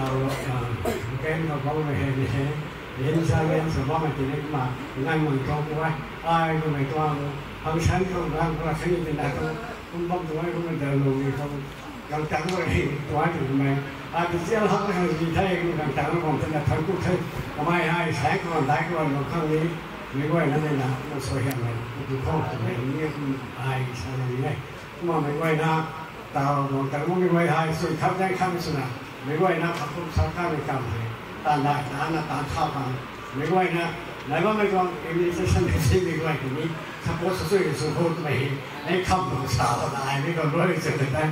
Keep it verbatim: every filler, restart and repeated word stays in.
tau, ken khou bam rui hei ni he, len sa len sa bammei tini kumna ngai mun tuang ku e, ai kumei tuang function khou nang kura sini tina tu, kum bam tuang e kumna dal lu ni tu, gang tang rui hei tuang e twmei, ai ti zial hak hei ni the, gang tang rui bam twna thank you the, kamei hei sa kuan dai kuan bam khang ni, meic guayna nina na sa hiam e, tu khou twmei ni kum ai sa ni e. Kumna meic guayna, tau bam tang mumei guay hei sui khap dai khang swna, meic guayna kha kum sa kamei kam hei, tan dai na na tan kha bam, meic guayna, nai bammei tuang administration hei si meic guay tini, support sw sui sw khou twmei hei, nei kham tuang sa bam ai mei tuang rui sw tei,